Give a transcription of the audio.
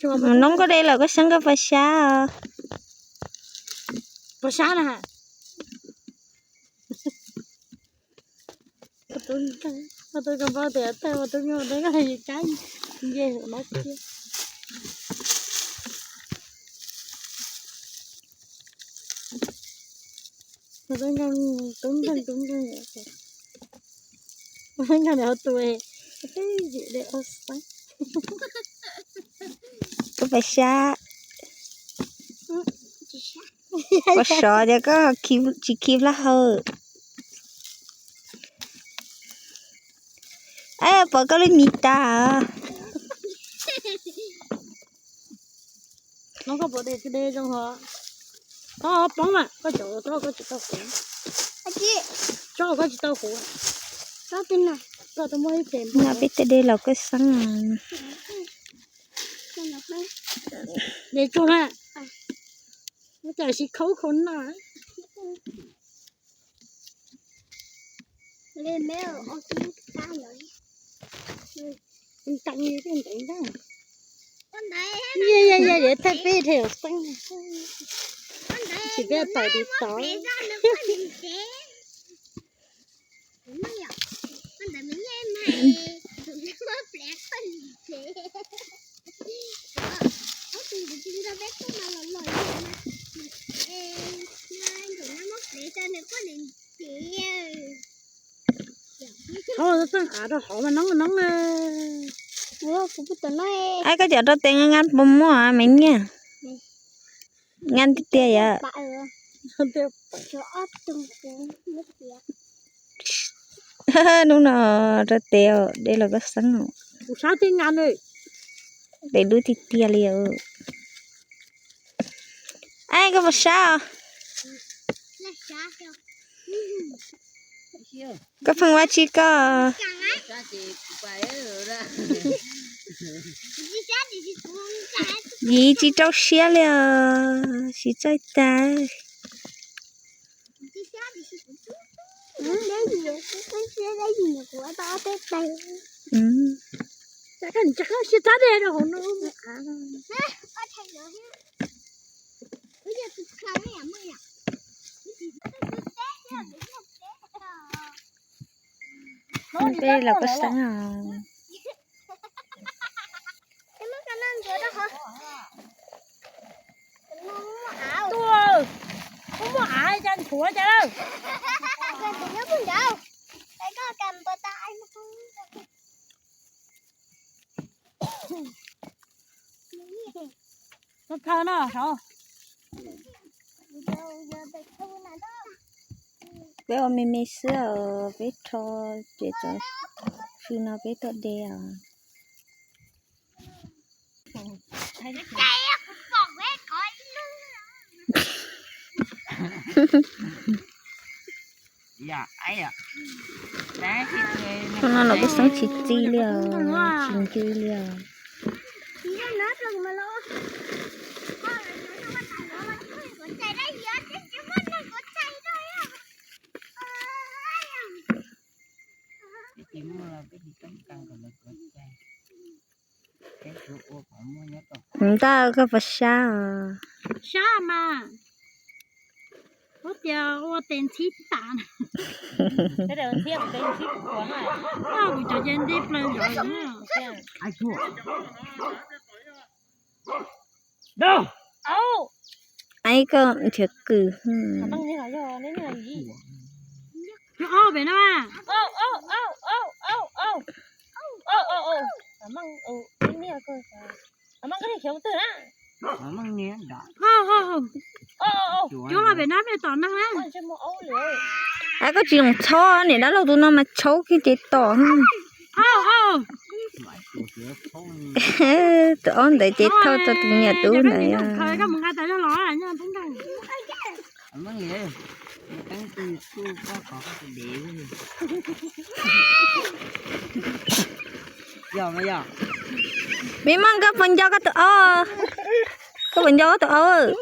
Noob koj de lawm koj xeeb koj puas sab os? Puas sab na? Koj puas sab? Koj sov ces koj tsis khi plab hau. Pom koj lub mis tas. Koj pom de de zoo ho. Koj poob mas koj cov tsob koj tsis tau huv. Tsob koj tsis tau huv. Koj tau muaj ib pem. Nyob peb tej de los koj xeeb. De tsuag na. Muab cov si khaub khau noj. Thaij peb rhe xeeb. Tsis peb tawm tiv tov. Txeej av rau hauv mas noob noob. Ab, koj cov rau tes nqa nqa puas muaj me nyiaj? Nqa tiag tiag yom. Hnub no rau tes de los koj xeeb os. Kuv sab tiag nqa. Tes dub tiag tiag li os. Ab, koj puas sab os? Koj pheej ua tsi koj? Yim tsis rau siab li os, tsis txawj tag. Peb los koj xeeb os. Tuaj, koj muaj av cas nchuav cas lawm. Txhob thaw no saud. Peb ua me me xwb os, peb rho ces tsam hli no peb tuaj de os. Hnub no los peb xeeb tsis txi li os, tsis ncw li os. Ntawm koj puas sab os? Sab mas. Ua tias ua tes ntxhib tas. Kuv cov ces nti plaws zov. Aib, koj nrhiav kws. Pem no. Cuab los pem no peb tom neeg na. Aib, koj tsis zoo txhob, niam dab laug tus no mas txhob kiag ces tom. Tus aub ntawd ces thauj tau tus niam tub ntawd. Me Moj, koj puas nco koj tus aub? Koj puas nco koj tus aub?